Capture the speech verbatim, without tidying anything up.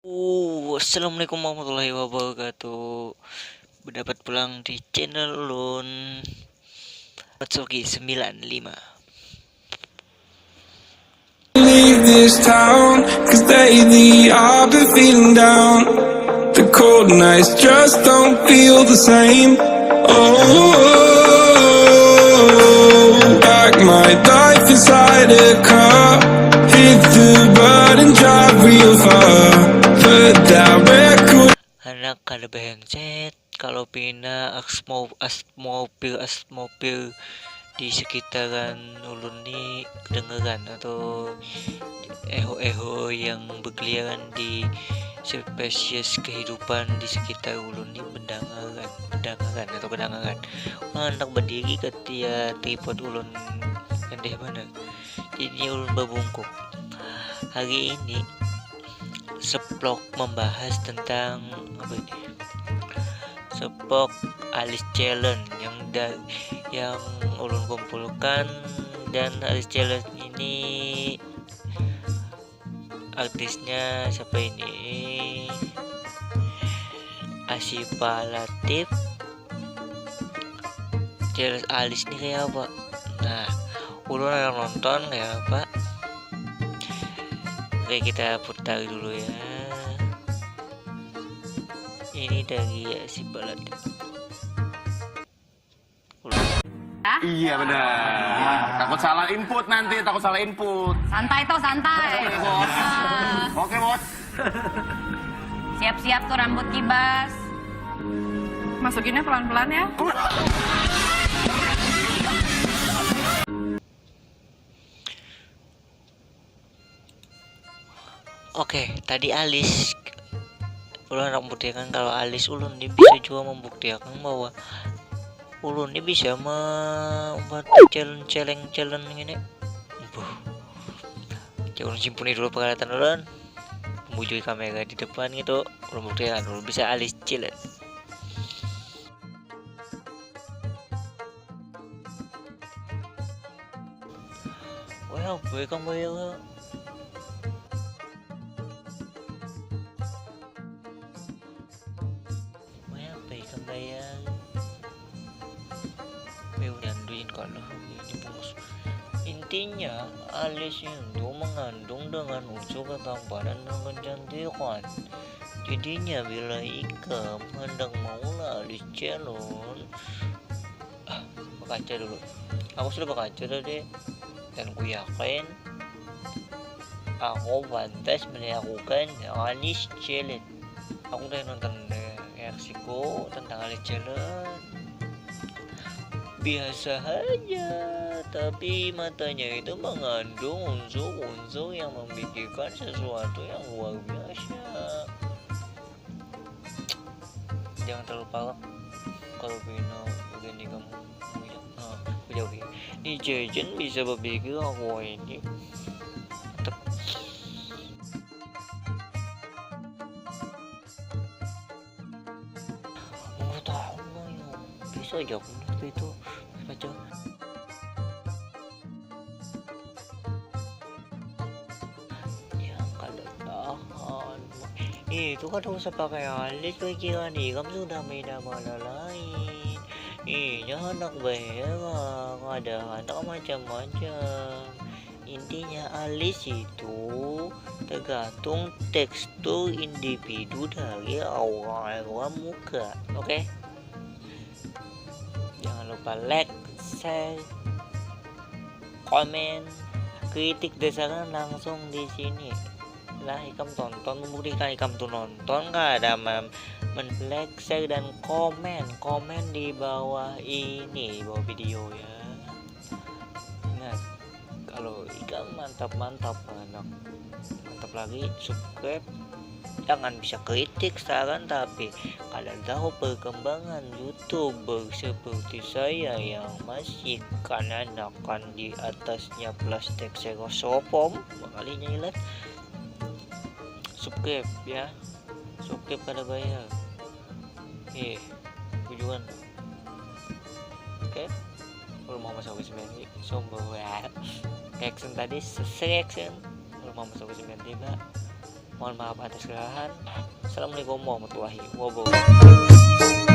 Oh, assalamualaikum warahmatullahi wabarakatuh. Berdapat pulang di channel ulun, Matsuki sembilan lima. Leave this town, 'cause lately I've been feeling down. The cold nights just don't feel the same. Oh, pack my life inside a car. Hit the button, drive real far. Put that record. Anak kada bahenset, kalau pina asmo-, asmopil, asmopil di sekitaran ulun ni kedengeran atau eho-eho yang berkeliaran di spesies kehidupan di sekitar ulun ni mendengaran, mendengaran atau kedengaran. Handak berdiri ketia tripod ulun, endeh banar. Jadi ulun babungkuk. Hari ini seplok membahas tentang apa ini? Seplok alis challenge yang da-, yang ulun kumpulkan, dan alis challenge ini artisnya siapa ini? Asyifa Latif. Challenge alis nih kayak apa? Nah, ulun ada nonton kayak apa? Oke, kita putar dulu ya. Ini dari Asyifa Latif. Iya, benar. Takut salah input nanti, takut salah input. Santai toh, santai. Oke, Bos. Ah. Oke, Bos. Siap-siap tuh rambut kibas. Masukinnya pelan-pelan ya. Oke, tadi alis. Ulun handak membuktiakan kalau alis ulun ni bisa jua membuktiakan bahwa ulun ni bisa membuat challenge, challenge, challenge ngini. Buh. Cek ulun simpuni dulu peralatan ulun. Membujui kamera di depan gitu. Ulun buktiakan ulun bisa alis challenge. Weh, apa ikam bayar? Weh, apa ikam bayar? Weh, udah duit kalau ini bungkus. Intinya, alis itu mengandung dengan unsur ketampanan dan kecantikan. Jadinya, bila ikam hendak maulah alis challenge, ah, bakaca dulu. Aku sudah bakaca tadi, dan ku yakin aku pantas melakukan alis challenge. Aku udah nonton reaksiku tentang alis challenge. Biasa aja, tapi matanya itu mengandung unsur-unsur yang membikinkan sesuatu yang luar biasa. Jangan terlalu palak kalau pina udah nikam. Nah, jauhi. Ini jajan bisa berpikir aku ini. Mantap. Mau tahu mau ya. Bisa aja aku itu. Baca. Ya, kada tahan. Ih, itu kada usah pakai alis pikiran ikam sudah main nama lain. Inya handak baherang, kada handak macam-macam. Intinya alis itu tergantung tekstur individu dari aura-aura muka. Oke? Jangan lupa like, share, komen, kritik dasarnya langsung di sini. Lah, ikam tonton, membuktikan ikam tuh nonton, kada mem-, men-, like, share, dan komen, komen di bawah ini, di bawah video ya. Ingat, kalau ikam mantap-mantap, anak mantap lagi, subscribe. Jangan bisa kritik, saran, tapi kada tahu perkembangan YouTuber seperti saya yang masih kanakan di atasnya plastik styrofoam, makanya hilang. Subscribe ya, subscribe kada bayar. Eh, tujuan. Oke, kalau mau masuk ke sembilan, sombong banget. Reaction tadi, se-, reaction. Kalau mau masuk ke sembilan tiga, Mohon maaf atas kesalahan. Assalamualaikum warahmatullahi wabarakatuh.